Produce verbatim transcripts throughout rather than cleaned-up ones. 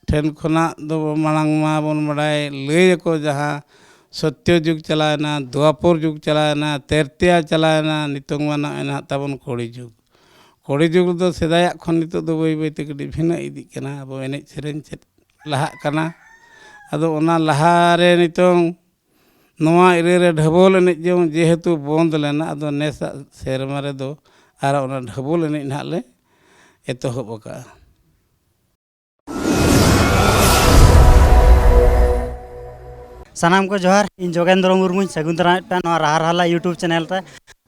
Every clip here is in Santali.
ᱴᱷᱮᱱ ᱠᱷᱚᱱᱟᱜ ᱫᱚ ᱢᱟᱲᱟᱝ ᱢᱟᱵᱚᱱ ᱵᱟᱲᱟᱭ, ᱞᱟᱹᱭ ᱟᱠᱚ ᱡᱟᱦᱟᱸ ᱥᱚᱛᱭᱚ ᱡᱩᱜᱽ ᱪᱟᱞᱟᱣᱮᱱᱟ, ᱫᱣᱟᱯᱚᱨ ᱡᱩᱜᱽ ᱪᱟᱞᱟᱣᱮᱱᱟ, ᱛᱮᱨᱛᱤᱭᱟ ᱪᱟᱞᱟᱣᱮᱱᱟ, ᱱᱤᱛᱚᱝ ᱢᱟ ᱱᱚᱜᱼᱚᱭ ᱱᱟᱦᱟᱜ ᱛᱟᱵᱚᱱ ᱠᱚᱲᱤ ᱡᱩᱜᱽ᱾ ᱠᱚᱲᱤ ᱡᱩᱜᱽ ᱫᱚ ᱥᱮᱫᱟᱭᱟᱜ ᱠᱷᱚᱱ ᱱᱤᱛᱚᱜ ᱫᱚ ᱵᱟᱹᱭ ᱵᱟᱹᱭ ᱛᱮ ᱠᱟᱹᱴᱤᱡ ᱵᱷᱤᱱᱟᱹ ᱤᱫᱤᱜ ᱠᱟᱱᱟ, ᱟᱵᱚ ᱮᱱᱮᱡ ᱥᱮᱨᱮᱧ ᱪᱮᱫ ᱞᱟᱦᱟᱜ ᱠᱟᱱᱟ᱾ ᱟᱫᱚ ᱚᱱᱟ ᱞᱟᱦᱟᱨᱮ ᱱᱤᱛᱚᱝ ᱱᱚᱣᱟ ᱤᱨᱟᱹ ᱨᱮ ᱰᱷᱟᱹᱵᱚᱞ ᱮᱱᱮᱡ ᱡᱮ-, ᱡᱮᱦᱮᱛᱩ ᱵᱚᱱᱫ ᱞᱮᱱᱟ, ᱟᱫᱚ ᱱᱮᱥᱟᱜ ᱥᱮᱨᱢᱟ ᱨᱮᱫᱚ ᱟᱨ ᱚᱱᱟ ᱰᱷᱟᱹᱵᱚᱞ ᱮᱱᱮᱡ ᱱᱟᱦᱟᱜ ᱞᱮ ᱮᱛᱚᱦᱚᱵ ᱟᱠᱟᱫᱼᱟ᱾ ᱥᱟᱱᱟᱢ ᱠᱚ ᱡᱚᱦᱟᱨ, ᱤᱧ ᱡᱳᱜᱮᱱᱫᱨᱚ ᱢᱩᱨᱢᱩᱧ ᱥᱟᱹᱜᱩᱱ ᱫᱟᱨᱟᱢᱮᱫ ᱯᱮᱭᱟ ᱱᱚᱣᱟ ᱨᱟᱦᱟ ᱨᱟᱦᱟᱞᱟ YouTube ᱪᱮᱱᱮᱞ ᱨᱮ᱾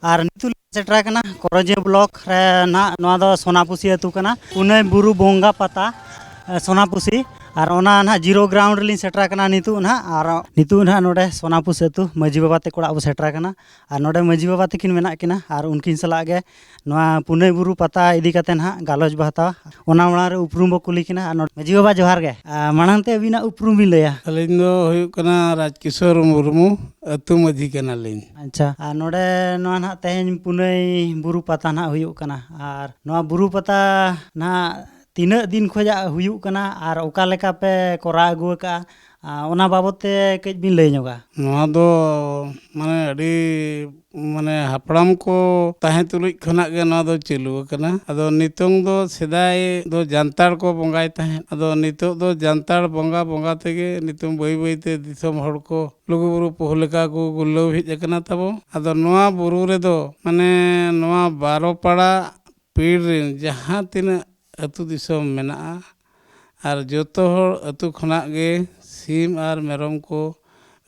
ᱟᱨ ᱱᱤᱛᱚᱜ ᱞᱮ ᱥᱮᱴᱮᱨ ᱟᱠᱟᱱᱟ ᱠᱚᱨᱚᱡᱤᱭᱟᱹ ᱵᱞᱚᱠ ᱨᱮ ᱱᱟᱦᱟᱜ, ᱱᱚᱣᱟ ᱫᱚ ᱥᱳᱱᱟᱯᱩᱥᱤ ᱟᱹᱛᱩ ᱠᱟᱱᱟ, ᱯᱩᱱᱟᱹᱭ ᱵᱩᱨᱩ ᱵᱚᱸᱜᱟ ᱯᱟᱛᱟ, ᱮ, ᱥᱳᱱᱟᱯᱩᱥᱤ᱾ ᱟᱨ ᱚᱱᱟ ᱱᱟᱦᱟᱜ ᱡᱤᱨᱳ ᱜᱨᱟᱣᱩᱱᱰ ᱨᱮᱞᱤᱧ ᱥᱮᱴᱮᱨ ᱟᱠᱟᱱᱟ ᱱᱤᱛᱚᱜ ᱱᱟᱦᱟᱜ᱾ ᱟᱨ ᱱᱤᱛᱚᱜ ᱱᱟᱦᱟᱜ ᱱᱚᱰᱮ ᱥᱳᱱᱟᱯᱩᱥᱤ ᱟᱹᱛᱩ ᱢᱟᱹᱡᱷᱤ ᱵᱟᱵᱟ ᱛᱟᱠᱚ ᱚᱲᱟᱜ ᱵᱚ ᱥᱮᱴᱮᱨ ᱟᱠᱟᱱᱟ᱾ ᱟᱨ ᱱᱚᱰᱮ ᱢᱟᱹᱡᱷᱤ ᱵᱟᱵᱟ ᱛᱟᱹᱠᱤᱱ ᱢᱮᱱᱟᱜ ᱠᱤᱱᱟ ᱟᱨ ᱩᱱᱠᱤᱱ ᱥᱟᱞᱟᱜ ᱜᱮ ᱱᱚᱣᱟ ᱯᱩᱱᱟᱹᱭ ᱵᱩᱨᱩ ᱯᱟᱛᱟ ᱤᱫᱤ ᱠᱟᱛᱮ ᱱᱟᱦᱟᱜ ᱜᱟᱞᱚᱪ ᱵᱚ ᱦᱟᱛᱟᱣᱟ᱾ ᱚᱱᱟ ᱢᱟᱲᱟᱝ ᱨᱮ ᱩᱯᱨᱩᱢ ᱵᱚ ᱠᱩᱞᱤ ᱠᱤᱱᱟ᱾ ᱟᱨ ᱱᱚᱰᱮ ᱢᱟᱹᱡᱷᱤ ᱵᱟᱵᱟ, ᱡᱚᱦᱟᱨ ᱜᱮ᱾ ᱟᱨ ᱢᱟᱲᱟᱝ ᱛᱮ ᱟᱹᱵᱤᱱᱟᱜ ᱩᱯᱨᱩᱢ ᱵᱤᱱ ᱞᱟᱹᱭᱟ? ᱟᱹᱞᱤᱧ ᱫᱚ ᱦᱩᱭᱩᱜ ᱠᱟᱱᱟ ᱨᱟᱡᱽᱠᱤᱥᱳᱨ ᱢᱩᱨᱢᱩ, ᱟᱹᱛᱩ ᱢᱟᱹᱡᱷᱤ ᱠᱟᱱᱟᱞᱤᱧ᱾ ᱟᱪᱪᱷᱟ, ᱟᱨ ᱱᱚᱰᱮ ᱱᱚᱣᱟ ᱱᱟᱦᱟᱜ ᱛᱮᱦᱮᱧ ᱯᱩᱱᱟᱹᱭ ᱵᱩᱨᱩ ᱯᱟᱛᱟ ᱱᱟᱦᱟᱜ ᱦᱩᱭᱩᱜ ᱠᱟᱱᱟ, ᱟᱨ ᱱᱚᱣᱟ ᱵᱩᱨᱩ ᱯᱟᱛᱟ ᱱᱟᱦᱟᱜ ᱛᱤᱱᱟᱹᱜ ᱫᱤᱱ ᱠᱷᱚᱱᱟᱜ ᱦᱩᱭᱩᱜ ᱠᱟᱱᱟ ᱟᱨ ᱚᱠᱟ ᱞᱮᱠᱟ ᱯᱮ ᱠᱚᱨᱟᱣ ᱟᱹᱜᱩ ᱟᱠᱟᱫᱼᱟ, ᱟᱨ ᱚᱱᱟ ᱵᱟᱵᱚᱛ ᱛᱮ ᱠᱟᱹᱡ ᱵᱤᱱ ᱞᱟᱹᱭ ᱧᱚᱜᱟ? ᱱᱚᱣᱟ ᱫᱚ ᱢᱟᱱᱮ ᱟᱹᱰᱤ, ᱢᱟᱱᱮ ᱦᱟᱯᱲᱟᱢ ᱠᱚ ᱛᱟᱦᱮᱸ ᱛᱩᱞᱩᱡ ᱠᱷᱚᱱᱟᱜ ᱜᱮ ᱱᱚᱣᱟ ᱫᱚ ᱪᱟᱹᱞᱩ ᱟᱠᱟᱱᱟ᱾ ᱟᱫᱚ ᱱᱤᱛᱚᱝ ᱫᱚ, ᱥᱮᱫᱟᱭ ᱫᱚ ᱡᱟᱱᱛᱟᱲ ᱠᱚ ᱵᱚᱸᱜᱟᱭ ᱛᱟᱦᱮᱸᱫ, ᱟᱫᱚ ᱱᱤᱛᱚᱜ ᱫᱚ ᱡᱟᱱᱛᱟᱲ ᱵᱚᱸᱜᱟ ᱵᱚᱸᱜᱟ ᱛᱮᱜᱮ ᱱᱤᱛᱚᱝ ᱵᱟᱹᱭ ᱵᱟᱹᱭ ᱛᱮ ᱫᱤᱥᱚᱢ ᱦᱚᱲ ᱠᱚ ᱞᱩᱜᱩᱵᱩᱨᱩ ᱯᱳᱦ ᱞᱮᱠᱟ ᱠᱚ ᱜᱩᱨᱞᱟᱹᱣ ᱦᱮᱡ ᱟᱠᱟᱱᱟ ᱛᱟᱵᱚ᱾ ᱟᱫᱚ ᱱᱚᱣᱟ ᱵᱩᱨᱩ ᱨᱮᱫᱚ ᱢᱟᱱᱮ ᱱᱚᱣᱟ ᱵᱟᱨᱚ ᱯᱟᱲᱟ ᱯᱤᱲ ᱨᱮᱱ ᱡᱟᱦᱟᱸ ᱛᱤᱱᱟᱹᱜ ᱟᱹᱛᱩ ᱫᱤᱥᱚᱢ ᱢᱮᱱᱟᱜᱼᱟ, ᱟᱨ ᱡᱚᱛᱚ ᱦᱚᱲ ᱟᱹᱛᱩ ᱠᱷᱚᱱᱟᱜ ᱜᱮ ᱥᱤᱢ ᱟᱨ ᱢᱮᱨᱚᱢ ᱠᱚ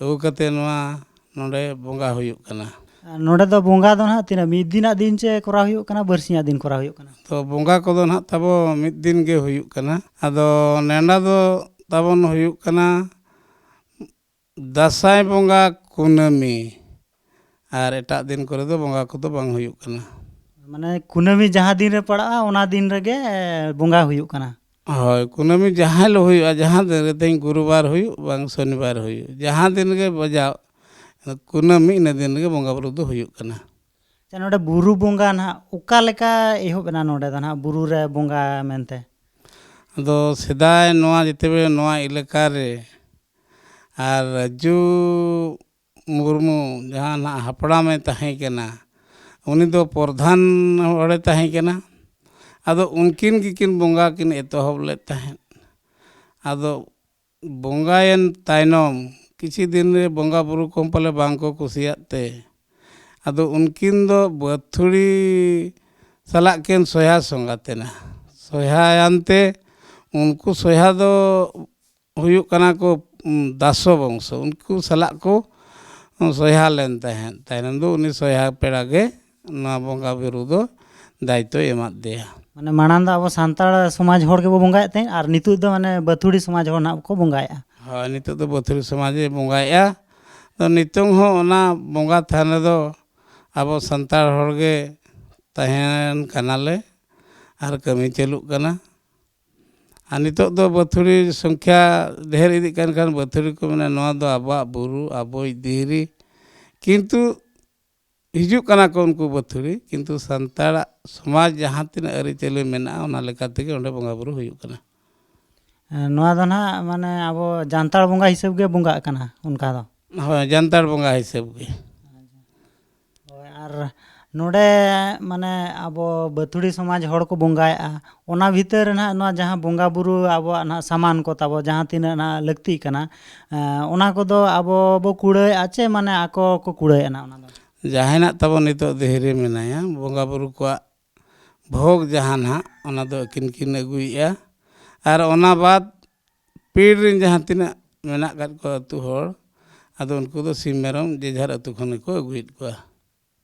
ᱟᱹᱜᱩ ᱠᱟᱛᱮ ᱱᱚᱣᱟ ᱱᱚᱰᱮ ᱵᱚᱸᱜᱟ ᱦᱩᱭᱩᱜ ᱠᱟᱱᱟ᱾ ᱟᱨ ᱱᱚᱰᱮ ᱫᱚ ᱵᱚᱸᱜᱟ ᱫᱚ ᱱᱟᱦᱟᱜ ᱛᱤᱱᱟᱹᱜ, ᱢᱤᱫ ᱫᱤᱱᱟᱜ ᱫᱤᱱ ᱪᱮ ᱠᱚᱨᱟᱣ ᱦᱩᱭᱩᱜ ᱠᱟᱱᱟ, ᱵᱟᱨᱥᱤᱧᱟᱜ ᱫᱤᱱ ᱠᱚᱨᱟᱣ ᱦᱩᱭᱩᱜ ᱠᱟᱱᱟ? ᱛᱚ ᱵᱚᱸᱜᱟ ᱠᱚᱫᱚ ᱱᱟᱦᱟᱜ ᱛᱟᱵᱚ ᱢᱤᱫ ᱫᱤᱱ ᱜᱮ ᱦᱩᱭᱩᱜ ᱠᱟᱱᱟ᱾ ᱟᱫᱚ ᱱᱮᱰᱟ ᱫᱚ ᱛᱟᱵᱚᱱ ᱦᱩᱭᱩᱜ ᱠᱟᱱᱟ ᱫᱟᱸᱥᱟᱭ ᱵᱚᱸᱜᱟ ᱠᱩᱱᱟᱹᱢᱤ, ᱟᱨ ᱮᱴᱟᱜ ᱫᱤᱱ ᱠᱚᱨᱮ ᱫᱚ ᱵᱚᱸᱜᱟ ᱠᱚᱫᱚ ᱵᱟᱝ ᱦᱩᱭᱩᱜ ᱠᱟᱱᱟ᱾ ᱢᱟᱱᱮ ᱠᱩᱱᱟᱹᱢᱤ ᱡᱟᱦᱟᱸ ᱫᱤᱱ ᱨᱮ ᱯᱟᱲᱟᱜᱼᱟ, ᱚᱱᱟ ᱫᱤᱱ ᱨᱮᱜᱮ ᱵᱚᱸᱜᱟ ᱦᱩᱭᱩᱜ ᱠᱟᱱᱟ? ᱦᱳᱭ, ᱠᱩᱱᱟᱹᱢᱤ ᱡᱟᱦᱟᱸ ᱦᱤᱞᱳᱜ ᱦᱩᱭᱩᱜᱼᱟ, ᱡᱟᱦᱟᱸ ᱫᱤᱱ ᱨᱮ, ᱛᱮᱦᱮᱧ ᱜᱩᱨᱩᱵᱟᱨ ᱦᱩᱭᱩᱜ, ᱵᱟᱝ ᱥᱚᱱᱤᱵᱟᱨ ᱦᱩᱭᱩᱜ, ᱡᱟᱦᱟᱸ ᱫᱤᱱ ᱜᱮ ᱵᱟᱡᱟᱣ, ᱠᱩᱱᱟᱹᱢᱤ ᱤᱱᱟᱹ ᱫᱤᱱ ᱨᱮᱜᱮ ᱵᱚᱸᱜᱟ ᱵᱩᱨᱩ ᱫᱚ ᱦᱩᱭᱩᱜ ᱠᱟᱱᱟ᱾ ᱟᱪᱪᱷᱟ, ᱱᱚᱰᱮ ᱵᱩᱨᱩ ᱵᱚᱸᱜᱟ ᱱᱟᱦᱟᱜ ᱚᱠᱟ ᱞᱮᱠᱟ ᱮᱦᱚᱵ ᱮᱱᱟ ᱱᱚᱰᱮ ᱫᱚ ᱱᱟᱦᱟᱜ ᱵᱩᱨᱩ ᱨᱮ ᱵᱚᱸᱜᱟ ᱢᱮᱱᱛᱮ? ᱟᱫᱚ ᱥᱮᱫᱟᱭ ᱱᱚᱣᱟ ᱡᱮᱛᱮ ᱵᱮᱲᱮ ᱱᱚᱣᱟ ᱮᱞᱟᱠᱟ ᱨᱮ ᱟᱨ ᱨᱟᱡᱩ ᱢᱩᱨᱢᱩ ᱡᱟᱦᱟᱸ ᱱᱟᱦᱟᱜ ᱦᱟᱯᱲᱟᱢᱮ ᱛᱟᱦᱮᱸ ᱠᱟᱱᱟ, ᱩᱱᱤ ᱫᱚ ᱯᱨᱚᱫᱷᱟᱱ ᱦᱚᱲᱮ ᱛᱟᱦᱮᱸ ᱠᱟᱱᱟ᱾ ᱟᱫᱚ ᱩᱱᱠᱤᱱ ᱜᱮᱠᱤᱱ ᱵᱚᱸᱜᱟ ᱠᱤᱱ ᱮᱛᱚᱦᱚᱵ ᱞᱮᱫ ᱛᱟᱦᱮᱸᱫ᱾ ᱟᱫᱚ ᱵᱚᱸᱜᱟᱭᱮᱱ ᱛᱟᱭᱱᱚᱢ ᱠᱤᱪᱷᱩ ᱫᱤᱱ ᱨᱮ ᱵᱚᱸᱜᱟ ᱵᱩᱨᱩ ᱠᱚᱦᱚᱸ ᱯᱟᱞᱮ ᱵᱟᱝ ᱠᱚ ᱠᱩᱥᱤᱭᱟᱫ ᱛᱮ, ᱟᱫᱚ ᱩᱱᱠᱤᱱ ᱫᱚ ᱵᱟᱹᱛᱷᱩᱲᱤ ᱥᱟᱞᱟᱜ ᱠᱤᱱ ᱥᱚᱭᱦᱟ ᱥᱚᱸᱜᱟᱛ ᱮᱱᱟ᱾ ᱥᱚᱭᱦᱟᱭᱟᱱ ᱛᱮ ᱩᱱᱠᱩ ᱥᱚᱭᱦᱟ ᱫᱚ ᱦᱩᱭᱩᱜ ᱠᱟᱱᱟ ᱠᱚ, ᱩᱢ, ᱫᱟᱥᱚ ᱵᱚᱝᱥᱚ, ᱩᱱᱠᱩ ᱥᱟᱞᱟᱜ ᱠᱚ, ᱩᱢ, ᱥᱚᱭᱦᱟ ᱞᱮᱱ ᱛᱟᱦᱮᱸᱫ᱾ ᱛᱟᱭᱱᱚᱢ ᱫᱚ ᱩᱱᱤ ᱥᱚᱭᱦᱟ ᱯᱮᱲᱟ ᱜᱮ ᱱᱚᱣᱟ ᱵᱚᱸᱜᱟ ᱵᱩᱨᱩ ᱫᱚ ᱫᱟᱭᱤᱛᱛᱚᱭ ᱮᱢᱟᱫ ᱫᱮᱭᱟ᱾ ᱢᱟᱱᱮ ᱢᱟᱲᱟᱝ ᱫᱚ ᱟᱵᱚ ᱥᱟᱱᱛᱟᱲ ᱥᱚᱢᱟᱡᱽ ᱦᱚᱲ ᱜᱮᱵᱚ ᱵᱚᱸᱜᱟᱭᱮᱫ ᱛᱟᱦᱮᱸᱫ, ᱟᱨ ᱱᱤᱛᱚᱜ ᱫᱚ ᱢᱟᱱᱮ ᱵᱟᱹᱛᱷᱩᱲᱤ ᱥᱚᱢᱟᱡᱽ ᱦᱚᱲ ᱱᱟᱦᱟᱜ ᱠᱚ ᱵᱚᱸᱜᱟᱭᱮᱫᱼᱟ᱾ ᱦᱳᱭ, ᱱᱤᱛᱚᱜ ᱫᱚ ᱵᱟᱹᱛᱷᱩᱲᱤ ᱥᱚᱢᱟᱡᱽ ᱮ ᱵᱚᱸᱜᱟᱭᱮᱫᱼᱟ᱾ ᱟᱫᱚ ᱱᱤᱛᱚᱝ ᱦᱚᱸ ᱚᱱᱟ ᱵᱚᱸᱜᱟ ᱛᱷᱟᱱ ᱨᱮᱫᱚ ᱟᱵᱚ ᱥᱟᱱᱛᱟᱲ ᱦᱚᱲ ᱜᱮ ᱛᱟᱦᱮᱱ ᱠᱟᱱᱟᱞᱮ ᱟᱨ ᱠᱟᱹᱢᱤ ᱪᱟᱹᱞᱩᱜ ᱠᱟᱱᱟ᱾ ᱟᱨ ᱱᱤᱛᱚᱜ ᱫᱚ ᱵᱟᱹᱛᱷᱩᱲᱤ ᱥᱚᱝᱠᱷᱟ ᱰᱷᱮᱨ ᱤᱫᱤᱜ ᱠᱟᱱ ᱠᱷᱟᱱ ᱵᱟᱹᱛᱷᱩᱲᱤ ᱠᱚ ᱢᱮᱱᱟ, "ᱱᱚᱣᱟ ᱫᱚ ᱟᱵᱚᱣᱟᱜ ᱵᱩᱨᱩ, ᱟᱵᱚᱭᱤᱡ ᱫᱷᱤᱨᱤ", ᱠᱤᱱᱛᱩ ᱦᱤᱡᱩᱜ ᱠᱟᱱᱟ ᱠᱚ ᱩᱱᱠᱩ ᱵᱟᱹᱛᱷᱩᱲᱤ, ᱠᱤᱱᱛᱩ ᱥᱟᱱᱛᱟᱲᱟᱜ ᱥᱚᱢᱟᱡᱽ ᱡᱟᱦᱟᱸ ᱛᱤᱱᱟᱹᱜ ᱟᱹᱨᱤᱪᱟᱹᱞᱤ ᱢᱮᱱᱟᱜᱼᱟ, ᱚᱱᱟ ᱞᱮᱠᱟ ᱛᱮᱜᱮ ᱚᱸᱰᱮ ᱵᱚᱸᱜᱟ ᱵᱩᱨᱩ ᱦᱩᱭᱩᱜ ᱠᱟᱱᱟ᱾ ᱱᱚᱣᱟ ᱫᱚ ᱱᱟᱦᱟᱜ ᱢᱟᱱᱮ ᱟᱵᱚ ᱡᱟᱱᱛᱟᱲ ᱵᱚᱸᱜᱟ ᱦᱤᱥᱟᱹᱵ ᱜᱮ ᱵᱚᱸᱜᱟᱜ ᱠᱟᱱᱟ ᱚᱱᱠᱟ ᱫᱚ? ᱦᱳᱭ, ᱡᱟᱱᱛᱟᱲ ᱵᱚᱸᱜᱟ ᱦᱤᱥᱟᱹᱵ ᱜᱮ᱾ ᱦᱳᱭ, ᱟᱨ ᱱᱚᱰᱮ ᱢᱟᱱᱮ ᱟᱵᱚ ᱵᱟᱹᱛᱷᱩᱲᱤ ᱥᱚᱢᱟᱡᱽ ᱦᱚᱲ ᱠᱚ ᱵᱚᱸᱜᱟᱭᱮᱫᱼᱟ, ᱚᱱᱟ ᱵᱷᱤᱛᱟᱹᱨ ᱨᱮ ᱱᱟᱦᱟᱜ ᱱᱚᱣᱟ ᱡᱟᱦᱟᱸ ᱵᱚᱸᱜᱟ ᱵᱩᱨᱩ ᱟᱵᱚᱣᱟᱜ ᱱᱟᱦᱟᱜ ᱥᱟᱢᱟᱱ ᱠᱚ ᱛᱟᱵᱚ ᱡᱟᱦᱟᱸ ᱛᱤᱱᱟᱹᱜ ᱱᱟᱦᱟᱜ ᱞᱟᱹᱠᱛᱤᱜ ᱠᱟᱱᱟ, ᱮᱸ, ᱚᱱᱟ ᱠᱚᱫᱚ ᱟᱵᱚ ᱵᱚ ᱠᱩᱲᱟᱹᱭᱮᱫᱼᱟ ᱪᱮ ᱢᱟᱱᱮ ᱟᱠᱚ ᱠᱚ ᱠᱩᱲᱟᱹᱭᱮᱫᱼᱟ ᱱᱟᱦᱟᱜ ᱚᱱᱟ ᱫᱚ? ᱡᱟᱦᱟᱸᱭ ᱱᱟᱜ ᱛᱟᱵᱚ ᱱᱤᱛᱚᱜ ᱫᱷᱤᱨᱤ ᱢᱮᱱᱟᱭᱟ, ᱵᱚᱸᱜᱟ ᱵᱩᱨᱩ ᱠᱚᱣᱟᱜ ᱵᱷᱳᱜᱽ ᱡᱟᱦᱟᱸ ᱱᱟᱦᱟᱜ, ᱚᱱᱟ ᱫᱚ ᱟᱹᱠᱤᱱ ᱠᱤᱱ ᱟᱹᱜᱩᱭᱮᱫᱼᱟ᱾ ᱟᱨ ᱚᱱᱟ ᱵᱟᱫᱽ ᱯᱤᱲ ᱨᱮᱱ ᱡᱟᱦᱟᱸ ᱛᱤᱱᱟᱹᱜ ᱢᱮᱱᱟᱜ ᱟᱠᱟᱫ ᱠᱚᱣᱟ ᱟᱹᱛᱩ ᱦᱚᱲ, ᱟᱫᱚ ᱩᱱᱠᱩ ᱫᱚ ᱥᱤᱢ ᱢᱮᱨᱚᱢ ᱡᱮ ᱡᱟᱦᱟᱨ ᱟᱹᱛᱩ ᱠᱷᱚᱱ ᱜᱮᱠᱚ ᱟᱹᱜᱩᱭᱮᱫ ᱠᱚᱣᱟ᱾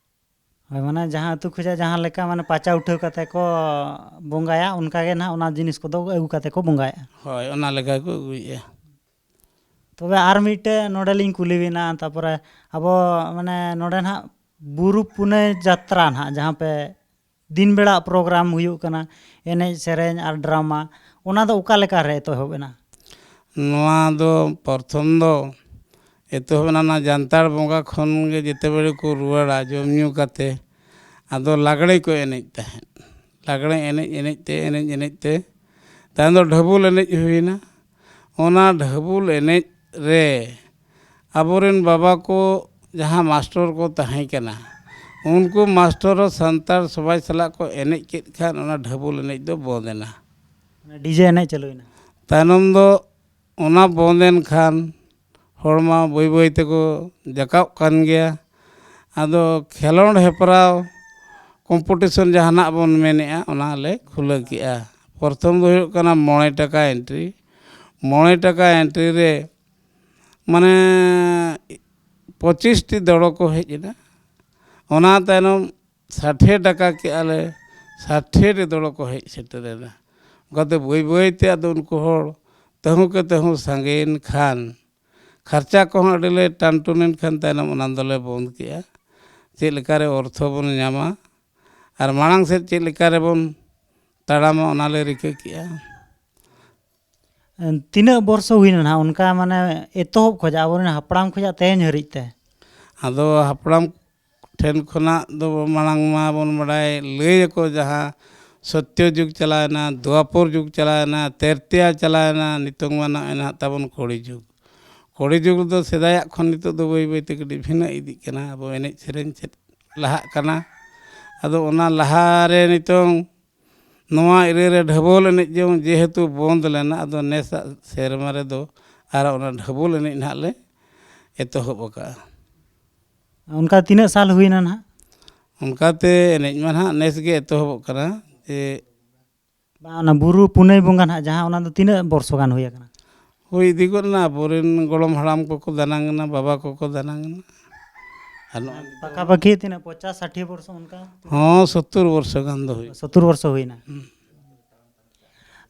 ᱦᱳᱭ, ᱢᱟᱱᱮ ᱡᱟᱦᱟᱸ ᱟᱹᱛᱩ ᱠᱷᱚᱱᱟᱜ ᱡᱟᱦᱟᱸ ᱞᱮᱠᱟ ᱢᱟᱱᱮ ᱯᱟᱪᱟ ᱩᱴᱷᱟᱹᱣ ᱠᱟᱛᱮ ᱠᱚ ᱵᱚᱸᱜᱟᱭᱟ, ᱚᱱᱠᱟ ᱜᱮ ᱱᱟᱦᱟᱜ ᱚᱱᱟ ᱡᱤᱱᱤᱥ ᱠᱚᱫᱚ ᱟᱹᱜᱩ ᱠᱟᱛᱮ ᱠᱚ ᱵᱚᱸᱜᱟᱭᱟ᱾ ᱦᱳᱭ, ᱚᱱᱟ ᱞᱮᱠᱟ ᱠᱚ ᱟᱹᱜᱩᱭᱮᱫᱼᱟ᱾ ᱛᱚᱵᱮ ᱟᱨ ᱢᱤᱫᱴᱮᱡ ᱱᱚᱰᱮ ᱞᱤᱧ ᱠᱩᱞᱤ ᱵᱮᱱᱟ, ᱛᱟᱯᱚᱨᱮ ᱟᱵᱚ ᱢᱟᱱᱮ ᱱᱚᱰᱮ ᱱᱟᱦᱟᱜ ᱵᱩᱨᱩ ᱯᱩᱱᱟᱹᱭ ᱡᱟᱛᱨᱟ ᱱᱟᱦᱟᱜ ᱡᱟᱦᱟᱸ ᱯᱮ ᱫᱤᱱ ᱵᱮᱲᱟ ᱯᱨᱳᱜᱨᱟᱢ ᱦᱩᱭᱩᱜ ᱠᱟᱱᱟ, ᱮᱱᱮᱡ ᱥᱮᱨᱮᱧ ᱟᱨ ᱰᱨᱟᱢᱟ, ᱚᱱᱟ ᱫᱚ ᱚᱠᱟ ᱞᱮᱠᱟ ᱨᱮ ᱮᱛᱚᱦᱚᱵ ᱮᱱᱟ? ᱱᱚᱣᱟ ᱫᱚ ᱯᱨᱚᱛᱷᱚᱢ ᱫᱚ ᱮᱛᱚᱦᱚᱵ ᱮᱱᱟ ᱚᱱᱟ ᱡᱟᱱᱛᱟᱲ ᱵᱚᱸᱜᱟ ᱠᱷᱚᱱ ᱜᱮ, ᱡᱮᱛᱮ ᱵᱮᱲᱮ ᱠᱚ ᱨᱩᱣᱟᱹᱲᱟ ᱡᱚᱢ ᱧᱩ ᱠᱟᱛᱮ, ᱟᱫᱚ ᱞᱟᱜᱽᱲᱮ ᱠᱚ ᱮᱱᱮᱡ ᱛᱟᱦᱮᱸᱫ᱾ ᱞᱟᱜᱽᱲᱮ ᱮᱱᱮᱡ ᱮᱱᱮᱡ ᱛᱮ, ᱮᱱᱮᱡ ᱮᱱᱮᱡ ᱛᱮ, ᱛᱟᱭᱚᱢ ᱫᱚ ᱰᱷᱟᱹᱵᱩᱞ ᱮᱱᱮᱡ ᱦᱩᱭᱱᱟ᱾ ᱚᱱᱟ ᱰᱷᱟᱹᱵᱩᱞ ᱮᱱᱮᱡ ᱨᱮ ᱟᱵᱚᱨᱮᱱ ᱵᱟᱵᱟ ᱠᱚ ᱡᱟᱦᱟᱸ ᱢᱟᱥᱴᱚᱨ ᱠᱚ ᱛᱟᱦᱮᱸ ᱠᱟᱱᱟ, ᱩᱱᱠᱩ ᱢᱟᱥᱴᱚᱨ ᱦᱚᱸ ᱥᱟᱱᱛᱟᱲ ᱥᱚᱢᱟᱡᱽ ᱥᱟᱞᱟᱜ ᱠᱚ ᱮᱱᱮᱡ ᱠᱮᱫ ᱠᱷᱟᱱ ᱚᱱᱟ ᱰᱷᱟᱹᱵᱩᱞ ᱮᱱᱮᱡ ᱫᱚ ᱵᱚᱱᱫ ᱮᱱᱟ᱾ ᱰᱤᱡᱮ ᱮᱱᱮᱡ ᱪᱟᱹᱞᱩᱭᱮᱱᱟ᱾ ᱛᱟᱭᱱᱚᱢ ᱫᱚ ᱚᱱᱟ ᱵᱚᱱᱫ ᱮᱱ ᱠᱷᱟᱱ ᱦᱚᱲ ᱢᱟ ᱵᱟᱹᱭ ᱵᱟᱹᱭ ᱛᱮᱠᱚ ᱡᱟᱠᱟᱵ ᱠᱟᱱ ᱜᱮᱭᱟ᱾ ᱟᱫᱚ ᱠᱷᱮᱞᱳᱰ ᱦᱮᱯᱨᱟᱣ, ᱠᱚᱢᱯᱤᱴᱤᱥᱚᱱ ᱡᱟᱦᱟᱱᱟᱜ ᱵᱚᱱ ᱢᱮᱱᱮᱜᱼᱟ, ᱚᱱᱟ ᱞᱮ ᱠᱷᱩᱞᱟᱹᱣ ᱠᱮᱜᱼᱟ᱾ ᱯᱨᱚᱛᱷᱚᱢ ᱫᱚ ᱦᱩᱭᱩᱜ ᱠᱟᱱᱟ ᱢᱚᱬᱮ ᱴᱟᱠᱟ ᱮᱱᱴᱨᱤ᱾ ᱢᱚᱬᱮ ᱴᱟᱠᱟ ᱮᱱᱴᱨᱤ ᱨᱮ ᱢᱟᱱᱮ ᱯᱚᱸᱪᱤᱥ ᱴᱤ ᱫᱚᱲᱚ ᱠᱚ ᱦᱮᱡ ᱮᱱᱟ᱾ ᱚᱱᱟ ᱛᱟᱭᱱᱚᱢ ᱥᱟᱴᱷᱮ ᱴᱟᱠᱟ ᱠᱮᱜᱼᱟ ᱞᱮ, ᱥᱟᱴᱷᱮ ᱴᱤ ᱫᱚᱲᱚ ᱠᱚ ᱦᱮᱡ ᱥᱮᱴᱮᱨᱮᱱᱟ᱾ ᱚᱱᱠᱟᱛᱮ ᱵᱟᱹᱭ ᱵᱟᱹᱭ ᱛᱮ ᱟᱫᱚ ᱩᱱᱠᱩ ᱦᱚᱲ ᱛᱟᱹᱦᱩ ᱠᱮ ᱛᱟᱹᱦᱩ ᱥᱟᱸᱜᱮᱭᱮᱱ ᱠᱷᱟᱱ ᱠᱷᱟᱨᱪᱟ ᱠᱚᱦᱚᱸ ᱟᱹᱰᱤ ᱞᱮ ᱴᱟᱱᱴᱩᱱᱮᱱ ᱠᱷᱟᱱ ᱛᱟᱭᱱᱚᱢ ᱚᱱᱟ ᱫᱚᱞᱮ ᱵᱚᱱᱫ ᱠᱮᱜᱼᱟ᱾ ᱪᱮᱫ ᱞᱮᱠᱟᱨᱮ ᱚᱨᱛᱷᱚ ᱵᱚᱱ ᱧᱟᱢᱟ ᱟᱨ ᱢᱟᱲᱟᱝ ᱥᱮᱫ ᱪᱮᱫ ᱞᱮᱠᱟ ᱨᱮᱵᱚᱱ ᱛᱟᱲᱟᱢᱟ, ᱚᱱᱟ ᱞᱮ ᱨᱤᱠᱟᱹ ᱠᱮᱜᱼᱟ᱾ ᱛᱤᱱᱟᱹᱜ ᱵᱚᱨᱥᱚ ᱦᱩᱭᱱᱟ ᱱᱟᱦᱟᱜ ᱚᱱᱠᱟ, ᱢᱟᱱᱮ, ᱮᱛᱚᱦᱚᱵ ᱠᱷᱚᱱᱟᱜ, ᱟᱵᱚᱨᱮᱱ ᱦᱟᱯᱲᱟᱢ ᱠᱷᱚᱱᱟᱜ ᱛᱮᱦᱮᱧ ᱦᱟᱹᱨᱤᱡ ᱛᱮ? ᱟᱫᱚ ᱦᱟᱯᱲᱟᱢ ᱴᱷᱮᱱ ᱠᱷᱚᱱᱟᱜ ᱫᱚ ᱢᱟᱲᱟᱝ ᱢᱟᱵᱚᱱ ᱵᱟᱰᱟᱭ, ᱞᱟᱹᱭ ᱟᱠᱚ ᱡᱟᱦᱟᱸ ᱥᱚᱛᱭᱚ ᱡᱩᱜᱽ ᱪᱟᱞᱟᱣᱮᱱᱟ, ᱫᱣᱟᱯᱚᱨ ᱡᱩᱜᱽ ᱪᱟᱞᱟᱣᱮᱱᱟ, ᱛᱮᱨᱛᱤᱭᱟ ᱪᱟᱞᱟᱣᱮᱱᱟ, ᱱᱤᱛᱚᱝ ᱢᱟ ᱱᱚᱜᱼᱚᱭ ᱱᱟᱦᱟᱜ ᱛᱟᱵᱚᱱ ᱠᱚᱲᱤ ᱡᱩᱜᱽ᱾ ᱠᱚᱲᱤ ᱡᱩᱜᱽ ᱨᱮᱫᱚ ᱥᱮᱫᱟᱭᱟᱜ ᱠᱷᱚᱱ ᱱᱤᱛᱚᱜ ᱫᱚ ᱵᱟᱹᱭ ᱵᱟᱹᱭ ᱛᱮ ᱠᱟᱹᱴᱤᱡ ᱵᱷᱤᱱᱟᱹ ᱤᱫᱤᱜ ᱠᱟᱱᱟ, ᱟᱵᱚ ᱮᱱᱮᱡ ᱥᱮᱨᱮᱧ ᱪᱮᱫ ᱞᱟᱦᱟᱜ ᱠᱟᱱᱟ᱾ ᱟᱫᱚ ᱚᱱᱟ ᱞᱟᱦᱟᱨᱮ ᱱᱤᱛᱚᱝ ᱱᱚᱣᱟ ᱮᱨᱤᱭᱟ ᱨᱮ ᱰᱷᱟᱹᱵᱚᱞ ᱮᱱᱮᱡ ᱡᱮᱢᱚᱱ ᱡᱮᱦᱮᱛᱩ ᱵᱚᱱᱫ ᱞᱮᱱᱟ, ᱟᱫᱚ ᱱᱮᱥᱟᱜ ᱥᱮᱨᱢᱟ ᱨᱮᱫᱚ ᱟᱨ ᱚᱱᱟ ᱰᱷᱟᱹᱵᱚᱞ ᱮᱱᱮᱡ ᱱᱟᱦᱟᱜ ᱞᱮ ᱮᱛᱚᱦᱚᱵ ᱟᱠᱟᱫᱼᱟ᱾ ᱚᱱᱠᱟ ᱛᱤᱱᱟᱹᱜ ᱥᱟᱞ ᱦᱩᱭᱱᱟ ᱱᱟᱦᱟᱜ? ᱚᱱᱠᱟᱛᱮ ᱮᱱᱮᱡ ᱢᱟ ᱱᱟᱦᱟᱜ ᱱᱮᱥ ᱜᱮ ᱮᱛᱚᱦᱚᱵᱚᱜ ᱠᱟᱱᱟ᱾ ᱡᱮ ᱵᱟᱝ, ᱚᱱᱟ ᱵᱩᱨᱩ ᱯᱩᱱᱟᱹᱭ ᱵᱚᱸᱜᱟ ᱱᱟᱦᱟᱜ, ᱡᱟᱦᱟᱸ ᱚᱱᱟ ᱫᱚ ᱛᱤᱱᱟᱹᱜ ᱵᱚᱨᱥᱚ ᱜᱟᱱ ᱦᱩᱭ ᱟᱠᱟᱱᱟ? ᱦᱩᱭ ᱤᱫᱤ ᱜᱚᱫ ᱮᱱᱟ, ᱟᱵᱚᱨᱮᱱ ᱜᱚᱲᱚᱢ ᱦᱟᱲᱟᱢ ᱠᱚᱠᱚ ᱫᱟᱱᱟᱝ ᱮᱱᱟ, ᱵᱟᱵᱟ ᱠᱚᱠᱚ ᱫᱟᱱᱟᱝ ᱮᱱᱟ᱾ ᱟᱨ ᱱᱚᱜᱼᱚᱭ ᱯᱟᱠᱟᱯᱟᱠᱤ ᱛᱤᱱᱟᱹᱜ, ᱯᱚᱪᱟᱥ ᱥᱟᱴᱷᱤ ᱵᱚᱨᱥᱚ ᱚᱱᱠᱟ? ᱦᱚᱸ, ᱥᱚᱛᱛᱚᱨ ᱵᱚᱨᱥᱚ ᱜᱟᱱ ᱫᱚ ᱦᱩᱭᱩᱜ᱾ ᱥᱚᱛᱛᱚᱨ ᱵᱚᱨᱥᱚ ᱦᱩᱭᱱᱟ᱾ ᱦᱩᱸ᱾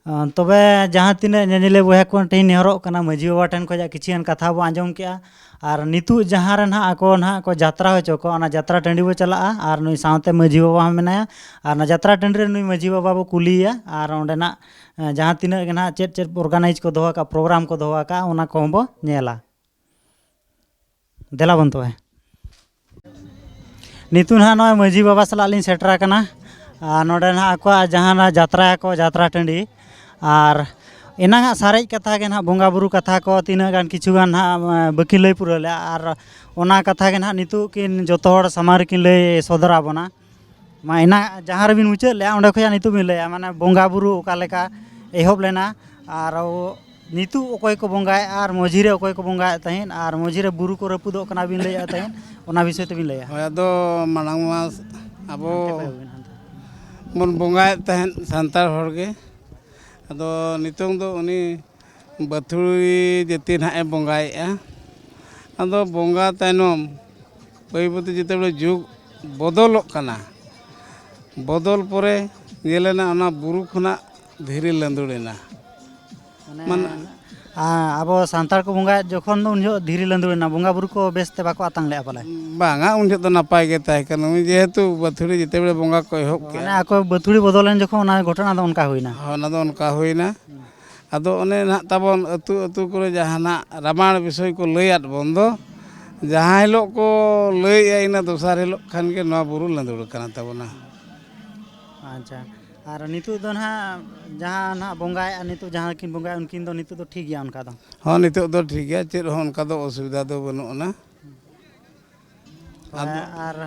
ᱟᱸ, ᱛᱚᱵᱮ ᱡᱟᱦᱟᱸ ᱛᱤᱱᱟᱹᱜ ᱧᱮᱧᱮᱞᱤᱭᱟᱹ ᱵᱚᱭᱦᱟ ᱠᱚ ᱴᱷᱮᱱ ᱤᱧ ᱱᱮᱦᱚᱨᱚᱜ ᱠᱟᱱᱟ, ᱢᱟᱹᱡᱷᱤ ᱵᱟᱵᱟ ᱴᱷᱮᱱ ᱠᱷᱚᱱᱟᱜ ᱠᱤᱪᱷᱩ ᱜᱟᱱ ᱠᱟᱛᱷᱟ ᱵᱚ ᱟᱸᱡᱚᱢ ᱠᱮᱜᱼᱟ, ᱟᱨ ᱱᱤᱛᱚᱜ ᱡᱟᱦᱟᱸ ᱨᱮ ᱱᱟᱦᱟᱜ ᱟᱠᱚ ᱱᱟᱦᱟᱜ ᱠᱚ ᱡᱟᱛᱨᱟ ᱦᱚᱪᱚ ᱠᱚᱣᱟ, ᱚᱱᱟ ᱡᱟᱛᱨᱟ ᱴᱟᱺᱰᱤ ᱵᱚ ᱪᱟᱞᱟᱜᱼᱟ, ᱟᱨ ᱱᱩᱭ ᱥᱟᱶᱛᱮ ᱢᱟᱹᱡᱷᱤ ᱵᱟᱵᱟ ᱦᱚᱸ ᱢᱮᱱᱟᱭᱟ, ᱟᱨ ᱚᱱᱟ ᱡᱟᱛᱨᱟ ᱴᱟᱺᱰᱤ ᱨᱮ ᱱᱩᱭ ᱢᱟᱹᱡᱷᱤ ᱵᱟᱵᱟ ᱵᱚ ᱠᱩᱞᱤᱭᱮᱭᱟ, ᱟᱨ ᱚᱸᱰᱮᱱᱟᱜ, ᱮᱸ, ᱡᱟᱦᱟᱸ ᱛᱤᱱᱟᱹᱜ ᱜᱮ ᱱᱟᱦᱟᱜ ᱪᱮᱫ ᱪᱮᱫ ᱚᱨᱜᱟᱱᱟᱭᱤᱡᱽ ᱠᱚ ᱫᱚᱦᱚ ᱟᱠᱟᱫ, ᱯᱨᱳᱜᱨᱟᱢ ᱠᱚ ᱫᱚᱦᱚ ᱟᱠᱟᱫ, ᱚᱱᱟ ᱠᱚᱦᱚᱸ ᱵᱚ ᱧᱮᱞᱟ᱾ ᱫᱮᱞᱟ ᱵᱚᱱ ᱛᱚᱵᱮ᱾ ᱱᱤᱛᱚᱜ ᱱᱟᱦᱟᱜ ᱱᱚᱜᱼᱚᱭ ᱢᱟᱹᱡᱷᱤ ᱵᱟᱵᱟ ᱥᱟᱞᱟᱜ ᱞᱤᱧ ᱥᱮᱴᱮᱨ ᱟᱠᱟᱱᱟ᱾ ᱟᱨ ᱱᱚᱰᱮ ᱱᱟᱦᱟᱜ ᱟᱠᱚᱣᱟᱜ ᱡᱟᱦᱟᱸ ᱱᱟᱜ ᱡᱟᱛᱨᱟᱭᱟᱠᱚ, ᱡᱟᱛᱨᱟ ᱴᱟᱺᱰᱤ, ᱟᱨ ᱮᱱᱟᱝᱟᱜ ᱥᱟᱨᱮᱡ ᱠᱟᱛᱷᱟ ᱜᱮ ᱱᱟᱦᱟᱜ, ᱵᱚᱸᱜᱟ ᱵᱩᱨᱩ ᱠᱟᱛᱷᱟ ᱠᱚ ᱛᱤᱱᱟᱹᱜ ᱜᱟᱱ ᱠᱤᱪᱷᱩ ᱜᱟᱱ ᱱᱟᱦᱟᱜ, ᱮᱸ, ᱵᱟᱹᱠᱤᱱ ᱞᱟᱹᱭ ᱯᱩᱨᱟᱹᱣ ᱞᱮᱜᱼᱟ᱾ ᱟᱨ ᱚᱱᱟ ᱠᱟᱛᱷᱟ ᱜᱮ ᱱᱟᱦᱟᱜ ᱱᱤᱛᱚᱜ ᱠᱤᱱ ᱡᱚᱛᱚ ᱦᱚᱲ ᱥᱟᱢᱟᱝ ᱨᱮᱠᱤᱱ ᱞᱟᱹᱭ ᱥᱚᱫᱚᱨ ᱟᱵᱚᱱᱟ᱾ ᱢᱟ, ᱮᱱᱟᱝ ᱡᱟᱦᱟᱸ ᱨᱮᱵᱤᱱ ᱢᱩᱪᱟᱹᱫ ᱞᱮᱜᱼᱟ, ᱚᱸᱰᱮ ᱠᱷᱚᱱᱟᱜ ᱱᱤᱛᱚᱜ ᱵᱤᱱ ᱞᱟᱹᱭᱟ, ᱢᱟᱱᱮ, ᱵᱚᱸᱜᱟ ᱵᱩᱨᱩ ᱚᱠᱟ ᱞᱮᱠᱟ ᱮᱦᱚᱵ ᱞᱮᱱᱟ, ᱟᱨ ᱱᱤᱛᱚᱜ ᱚᱠᱚᱭ ᱠᱚ ᱵᱚᱸᱜᱟᱭᱮᱫᱼᱟ, ᱟᱨ ᱢᱟᱹᱡᱷᱤ ᱨᱮ ᱚᱠᱚᱭ ᱠᱚ ᱵᱚᱸᱜᱟᱭᱮᱫ ᱛᱟᱦᱮᱸᱫ, ᱟᱨ ᱢᱟᱹᱡᱷᱤ ᱨᱮ ᱵᱩᱨᱩ ᱠᱚ ᱨᱟᱹᱯᱩᱫᱚᱜ ᱠᱟᱱᱟ ᱵᱤᱱ ᱞᱟᱹᱭᱮᱫ ᱛᱟᱦᱮᱸᱫ, ᱚᱱᱟ ᱵᱤᱥᱚᱭ ᱛᱮᱵᱤᱱ ᱞᱟᱹᱭᱟ᱾ ᱦᱳᱭ, ᱟᱫᱚ ᱢᱟᱲᱟᱝ ᱢᱟ ᱟᱵᱚ ᱦᱟᱱᱛᱮ ᱠᱚᱭᱚᱜ ᱵᱤᱱ, ᱦᱟᱱᱛᱮ᱾ ᱵᱚᱱ ᱵᱚᱸᱜᱟᱭᱮᱫ ᱛᱟᱦᱮᱸᱫ ᱥᱟᱱᱛᱟᱲ ᱦᱚᱲ ᱜᱮ᱾ ᱟᱫᱚ ᱱᱤᱛᱚᱝ ᱫᱚ ᱩᱱᱤ ᱵᱟᱹᱛᱷᱩᱲᱤ ᱡᱟᱹᱛᱤ ᱱᱟᱦᱟᱜ ᱮ ᱵᱚᱸᱜᱟᱭᱮᱫᱼᱟ᱾ ᱟᱫᱚ ᱵᱚᱸᱜᱟ ᱛᱟᱭᱱᱚᱢ ᱵᱟᱹᱭ ᱵᱟᱹᱭᱛᱮ ᱡᱮᱛᱮ ᱵᱮᱲᱮ ᱡᱩᱜᱽ ᱵᱚᱫᱚᱞᱚᱜ ᱠᱟᱱᱟ, ᱵᱚᱫᱚᱞ ᱯᱚᱨᱮ ᱧᱮᱞᱮᱱᱟ ᱚᱱᱟ ᱵᱩᱨᱩ ᱠᱷᱚᱱᱟᱜ ᱫᱷᱤᱨᱤ ᱞᱟᱹᱸᱫᱩᱲ ᱮᱱᱟ᱾ ᱢᱟᱱᱮ, ᱢᱟᱱᱮ, ᱟ-, ᱟᱵᱚ ᱥᱟᱱᱛᱟᱲ ᱠᱚ ᱵᱚᱸᱜᱟᱭᱮᱫ ᱡᱚᱠᱷᱚᱱ ᱫᱚ ᱩᱱ ᱡᱚᱦᱚᱜ ᱫᱷᱤᱨᱤ ᱞᱟᱹᱸᱫᱩᱲ ᱮᱱᱟ, ᱵᱚᱸᱜᱟ ᱵᱩᱨᱩ ᱠᱚ ᱵᱮᱥ ᱛᱮ ᱵᱟᱠᱚ ᱟᱛᱟᱝ ᱞᱮᱜᱼᱟ ᱯᱟᱞᱮ? ᱵᱟᱝᱟ, ᱩᱱ ᱡᱚᱦᱚᱜ ᱫᱚ ᱱᱟᱯᱟᱭ ᱜᱮ ᱛᱟᱦᱮᱸ ᱠᱟᱱᱟ᱾ ᱩᱱᱤ ᱡᱮᱦᱮᱛᱩ ᱵᱟᱹᱛᱷᱩᱲᱤ ᱡᱮᱛᱮ ᱵᱮᱲᱮ ᱵᱚᱸᱜᱟ ᱠᱚ ᱮᱦᱚᱵ ᱢᱟᱱᱮ ᱠᱮᱜᱼᱟ᱾ ᱟᱠᱚ ᱵᱟᱹᱛᱷᱩᱲᱤ ᱵᱚᱫᱚᱞᱮᱱ ᱡᱚᱠᱷᱚᱱ ᱚᱱᱟ ᱜᱷᱚᱴᱚᱱᱟ ᱫᱚ ᱚᱱᱠᱟ ᱦᱩᱭᱱᱟ᱾ ᱦᱳᱭ, ᱚᱱᱟ ᱫᱚ ᱚᱱᱠᱟ ᱦᱩᱭᱱᱟ᱾ ᱦᱩᱸ᱾ ᱟᱫᱚ ᱚᱱᱮ ᱱᱟᱦᱟᱜ ᱛᱟᱵᱚᱱ ᱟᱹᱛᱩ ᱟᱹᱛᱩ ᱠᱚᱨᱮ ᱡᱟᱦᱟᱱᱟᱜ ᱨᱟᱢᱟᱭᱚᱬ ᱵᱤᱥᱚᱭ ᱠᱚ ᱞᱟᱹᱭᱟᱫ ᱵᱚᱱ ᱫᱚ, ᱡᱟᱦᱟᱸ ᱦᱤᱞᱳᱜ ᱠᱚ ᱞᱟᱹᱭᱮᱜᱼᱟ, ᱤᱱᱟᱹ ᱫᱚᱥᱟᱨ ᱦᱤᱞᱳᱜ ᱠᱷᱟᱱ ᱜᱮ ᱱᱚᱣᱟ ᱵᱩᱨᱩ ᱞᱟᱹᱸᱫᱩᱲ ᱠᱟᱱᱟ ᱛᱟᱵᱚᱱᱟ᱾ ᱟᱪᱪᱷᱟ, ᱟᱨ ᱱᱤᱛᱚᱜ ᱫᱚ ᱱᱟᱦᱟᱜ ᱡᱟᱦᱟᱸ ᱱᱟᱦᱟᱜ ᱵᱚᱸᱜᱟᱭᱮᱜᱼᱟ, ᱱᱤᱛᱚᱜ ᱡᱟᱦᱟᱸ ᱠᱤᱱ ᱵᱚᱸᱜᱟᱭᱟ, ᱩᱱᱠᱤᱱ ᱫᱚ ᱱᱤᱛᱚᱜ ᱫᱚ ᱴᱷᱤᱠ ᱜᱮᱭᱟ ᱚᱱᱠᱟ ᱫᱚ? ᱦᱚᱸ, ᱱᱤᱛᱚᱜ ᱫᱚ ᱴᱷᱤᱠ ᱜᱮᱭᱟ, ᱪᱮᱫ ᱦᱚᱸ ᱚᱱᱠᱟ ᱫᱚ ᱚᱥᱩᱵᱤᱫᱷᱟ ᱫᱚ ᱵᱟᱹᱱᱩᱜ ᱟᱱᱟ᱾ ᱦᱳᱭ, ᱟᱫᱚ ᱟᱨ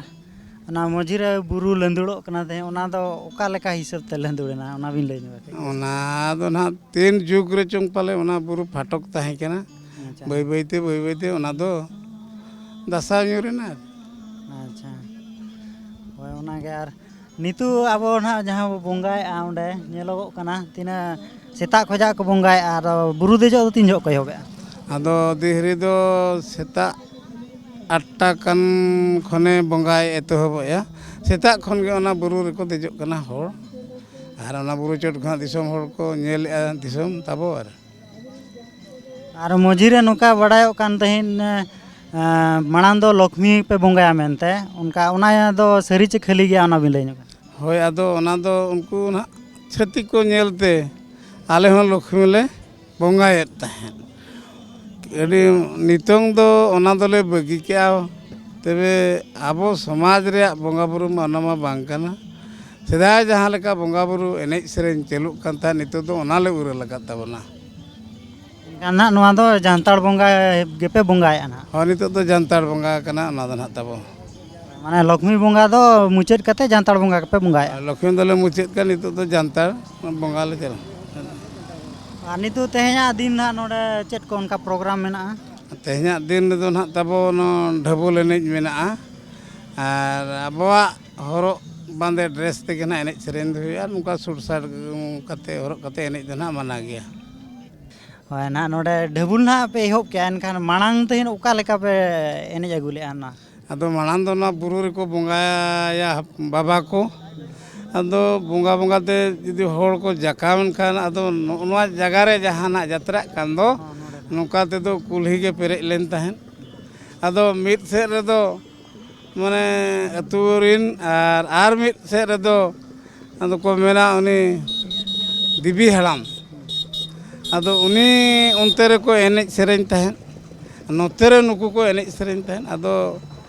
ᱚᱱᱟ ᱢᱟᱹᱡᱷᱤ ᱨᱮ ᱵᱩᱨᱩ ᱞᱟᱹᱸᱫᱩᱲᱚᱜ ᱠᱟᱱᱟ ᱛᱟᱦᱮᱸᱫ, ᱚᱱᱟ ᱫᱚ ᱚᱠᱟ ᱞᱮᱠᱟ ᱦᱤᱥᱟᱹᱵ ᱛᱮ ᱞᱟᱹᱸᱫᱩᱲ ᱮᱱᱟ, ᱚᱱᱟ ᱵᱤᱱ ᱞᱟᱹᱭ ᱧᱚᱜᱟ ᱠᱟᱹᱡ? ᱚᱱᱟ ᱫᱚ ᱱᱟᱦᱟᱜ ᱛᱤᱱ ᱡᱩᱜᱽ ᱨᱮ ᱪᱚᱝ ᱯᱟᱞᱮ ᱚᱱᱟ ᱵᱩᱨᱩ ᱯᱷᱟᱴᱚᱠ ᱛᱟᱦᱮᱸ ᱠᱟᱱᱟ᱾ ᱟᱪᱪᱷᱟ᱾ ᱵᱟᱹᱭ ᱵᱟᱹᱭ ᱛᱮ, ᱵᱟᱹᱭ ᱵᱟᱹᱭ ᱛᱮ ᱚᱱᱟ ᱫᱚ ᱫᱷᱟᱥᱟᱣ ᱧᱩᱨ ᱮᱱᱟ᱾ ᱟᱪᱪᱷᱟ, ᱦᱳᱭ, ᱚᱱᱟᱜᱮ᱾ ᱟᱨ ᱱᱤᱛᱚᱜ ᱟᱵᱚ ᱱᱟᱦᱟᱜ ᱡᱟᱦᱟᱸ ᱵᱚ ᱵᱚᱸᱜᱟᱭᱮᱜᱼᱟ, ᱚᱸᱰᱮ ᱧᱮᱞᱚᱜᱚᱜ ᱠᱟᱱᱟ ᱛᱤᱱᱟᱹᱜ ᱥᱮᱛᱟᱜ ᱠᱷᱚᱡᱟᱜ ᱠᱚ ᱵᱚᱸᱜᱟᱭᱮᱜᱼᱟ, ᱟᱨ ᱵᱩᱨᱩ ᱫᱮᱡᱚᱜ ᱫᱚ ᱛᱤᱱ ᱡᱚᱦᱚᱜ ᱠᱚ ᱮᱦᱚᱵᱮᱜᱼᱟ? ᱟᱫᱚ ᱫᱤᱦᱨᱤ ᱫᱚ ᱥᱮᱛᱟᱜ ᱟᱴᱴᱟ ᱠᱟᱱ ᱠᱷᱚᱱᱮ ᱵᱚᱸᱜᱟᱭ ᱮᱛᱚᱦᱚᱵᱮᱜᱼᱟ᱾ ᱥᱮᱛᱟᱜ ᱠᱷᱚᱱ ᱜᱮ ᱚᱱᱟ ᱵᱩᱨᱩ ᱨᱮᱠᱚ ᱫᱮᱡᱚᱜ ᱠᱟᱱᱟ ᱦᱚᱲ, ᱟᱨ ᱚᱱᱟ ᱵᱩᱨᱩ ᱪᱚᱴ ᱠᱷᱚᱱᱟᱜ ᱫᱤᱥᱚᱢ ᱦᱚᱲ ᱠᱚ ᱧᱮᱞᱮᱜᱼᱟ ᱫᱤᱥᱚᱢ ᱛᱟᱵᱚ᱾ ᱟᱨ ᱟᱨ ᱢᱟᱹᱡᱷᱤ ᱨᱮ ᱱᱚᱝᱠᱟ ᱵᱟᱲᱟᱭᱚᱜ ᱠᱟᱱ ᱛᱟᱦᱮᱸᱫ, ᱮᱸ, ᱢᱟᱲᱟᱝ ᱫᱚ ᱞᱚᱠᱷᱢᱤ ᱯᱮ ᱵᱚᱸᱜᱟᱭᱟ ᱢᱮᱱᱛᱮ, ᱚᱱᱠᱟ, ᱚᱱᱟ ᱫᱚ ᱥᱟᱹᱨᱤ ᱪᱮ ᱠᱷᱟᱹᱞᱤ ᱜᱮᱭᱟ, ᱚᱱᱟ ᱵᱤᱱ ᱞᱟᱹᱭ ᱧᱚᱜᱟ? ᱦᱳᱭ, ᱟᱫᱚ ᱚᱱᱟ ᱫᱚ ᱩᱱᱠᱩ ᱱᱟᱦᱟᱜ ᱪᱷᱟᱹᱛᱤᱠ ᱠᱚ ᱧᱮᱞᱛᱮ ᱟᱞᱮ ᱦᱚᱸ ᱞᱚᱠᱷᱢᱤ ᱞᱮ ᱵᱚᱸᱜᱟᱭᱮᱫ ᱛᱟᱦᱮᱸᱫ᱾ ᱟᱹᱰᱤ, ᱱᱤᱛᱚᱝ ᱫᱚ ᱚᱱᱟ ᱫᱚᱞᱮ ᱵᱟᱹᱜᱤ ᱠᱮᱜᱼᱟ᱾ ᱛᱚᱵᱮ ᱟᱵᱚ ᱥᱚᱢᱟᱡᱽ ᱨᱮᱭᱟᱜ ᱵᱚᱸᱜᱟ ᱵᱩᱨᱩ ᱢᱟ ᱚᱱᱟ ᱢᱟ ᱵᱟᱝ ᱠᱟᱱᱟ᱾ ᱥᱮᱫᱟᱭ ᱡᱟᱦᱟᱸ ᱞᱮᱠᱟ ᱵᱚᱸᱜᱟ ᱵᱩᱨᱩ ᱮᱱᱮᱡ ᱥᱮᱨᱮᱧ ᱪᱟᱹᱞᱩᱜ ᱠᱟᱱ ᱛᱟᱦᱮᱸᱫ, ᱱᱤᱛᱚᱜ ᱫᱚ ᱚᱱᱟ ᱞᱮ ᱩᱨᱟᱹᱞ ᱟᱠᱟᱫ ᱛᱟᱵᱚᱱᱟ᱾ ᱮᱱᱠᱷᱟᱱ ᱱᱟᱦᱟᱜ ᱱᱚᱣᱟ ᱫᱚ ᱡᱟᱱᱛᱟᱲ ᱵᱚᱸᱜᱟ ᱜᱮᱯᱮ ᱵᱚᱸᱜᱟᱭᱮᱫᱼᱟ ᱱᱟᱦᱟᱜ? ᱦᱳᱭ, ᱱᱤᱛᱚᱜ ᱫᱚ ᱡᱟᱱᱛᱟᱲ ᱵᱚᱸᱜᱟ ᱠᱟᱱᱟ ᱚᱱᱟ ᱫᱚ ᱱᱟᱦᱟᱜ ᱛᱟᱵᱚ᱾ ᱢᱟᱱᱮ ᱞᱚᱠᱷᱢᱤ ᱵᱚᱸᱜᱟ ᱫᱚ ᱢᱩᱪᱟᱹᱫ ᱠᱟᱛᱮ ᱡᱟᱱᱛᱟᱲ ᱵᱚᱸᱜᱟ ᱜᱮᱯᱮ ᱵᱚᱸᱜᱟᱭᱮᱫᱼᱟ? ᱞᱚᱠᱷᱢᱤ ᱫᱚᱞᱮ ᱢᱩᱪᱟᱹᱫ ᱠᱟᱜ, ᱱᱤᱛᱚᱜ ᱫᱚ ᱡᱟᱱᱛᱟᱲ ᱵᱚᱸᱜᱟ ᱞᱮ ᱪᱟᱞᱟᱜᱼᱟ᱾ ᱟᱨ ᱱᱤᱛᱚᱜ ᱛᱮᱦᱮᱧᱟᱜ ᱫᱤᱱ ᱱᱟᱦᱟᱜ ᱱᱚᱰᱮ ᱪᱮᱫ ᱠᱚ ᱚᱱᱠᱟ ᱯᱨᱳᱜᱨᱟᱢ ᱢᱮᱱᱟᱜᱼᱟ? ᱛᱮᱦᱮᱧᱟᱜ ᱫᱤᱱ ᱨᱮᱫᱚ ᱱᱟᱦᱟᱜ ᱛᱟᱵᱚ ᱱᱚᱣᱟ ᱰᱷᱟᱹᱵᱩᱞ ᱮᱱᱮᱡ ᱢᱮᱱᱟᱜᱼᱟ, ᱟᱨ ᱟᱵᱚᱣᱟᱜ ᱦᱚᱨᱚᱜ ᱵᱟᱸᱫᱮ ᱰᱨᱮᱥ ᱛᱮᱜᱮ ᱱᱟᱦᱟᱜ ᱮᱱᱮᱡ ᱥᱮᱨᱮᱧ ᱫᱚ ᱦᱩᱭᱩᱜᱼᱟ, ᱟᱨ ᱱᱚᱝᱠᱟ ᱥᱩᱴ ᱥᱟᱴ ᱠᱟᱛᱮ ᱦᱚᱨᱚᱜ ᱠᱟᱛᱮ ᱮᱱᱮᱡ ᱫᱚ ᱱᱟᱦᱟᱜ ᱢᱟᱱᱟ ᱜᱮᱭᱟ᱾ ᱦᱳᱭ, ᱱᱟᱦᱟᱜ ᱱᱚᱰᱮ ᱰᱷᱟᱹᱵᱩᱞ ᱱᱟᱦᱟᱜ ᱯᱮ ᱮᱦᱚᱵ ᱠᱮᱜᱼᱟ, ᱮᱱᱠᱷᱟᱱ ᱢᱟᱲᱟᱝ ᱛᱮ ᱚᱠᱟ ᱞᱮᱠᱟ ᱯᱮ ᱮᱱᱮᱡ ᱟᱹᱜᱩ ᱞᱮᱜᱼᱟ ᱱᱚᱣᱟ? ᱟᱫᱚ ᱢᱟᱲᱟᱝ ᱫᱚ ᱱᱚᱣᱟ ᱵᱩᱨᱩ ᱨᱮᱠᱚ ᱵᱚᱸᱜᱟᱭᱟ ᱵᱟᱵᱟ ᱠᱚ᱾ ᱟᱫᱚ ᱵᱚᱸᱜᱟ ᱵᱚᱸᱜᱟ ᱛᱮ ᱡᱩᱫᱤ ᱦᱚᱲ ᱠᱚ ᱡᱟᱠᱟᱣᱮᱱ ᱠᱷᱟᱱ, ᱟᱫᱚ ᱱᱚᱜᱼᱚ ᱱᱚᱣᱟ ᱡᱟᱭᱜᱟ ᱨᱮ ᱡᱟᱦᱟᱱᱟᱜ ᱡᱟᱛᱨᱟᱜ ᱠᱟᱱ ᱫᱚ, ᱱᱚᱝᱠᱟ ᱛᱮᱫᱚ ᱠᱩᱞᱦᱤ ᱜᱮ ᱯᱮᱨᱮᱡ ᱞᱮᱱ ᱛᱟᱦᱮᱸᱫ᱾ ᱟᱫᱚ ᱢᱤᱫ ᱥᱮᱫ ᱨᱮᱫᱚ ᱢᱟᱱᱮ ᱟᱹᱛᱩ ᱨᱤᱱ, ᱟᱨ, ᱟᱨ ᱢᱤᱫ ᱥᱮᱫ ᱨᱮᱫᱚ ᱟᱫᱚ ᱠᱚ ᱢᱮᱱᱟ ᱩᱱᱤ ᱫᱮᱵᱤ ᱦᱟᱲᱟᱢ᱾ ᱟᱫᱚ ᱩᱱᱤ ᱚᱱᱛᱮ ᱨᱮᱠᱚ ᱮᱱᱮᱡ ᱥᱮᱨᱮᱧ ᱛᱟᱦᱮᱸᱫ, ᱱᱚᱛᱮ ᱨᱮ ᱱᱩᱠᱩ ᱠᱚ ᱮᱱᱮᱡ ᱥᱮᱨᱮᱧ ᱛᱟᱦᱮᱸᱫ᱾ ᱟᱫᱚ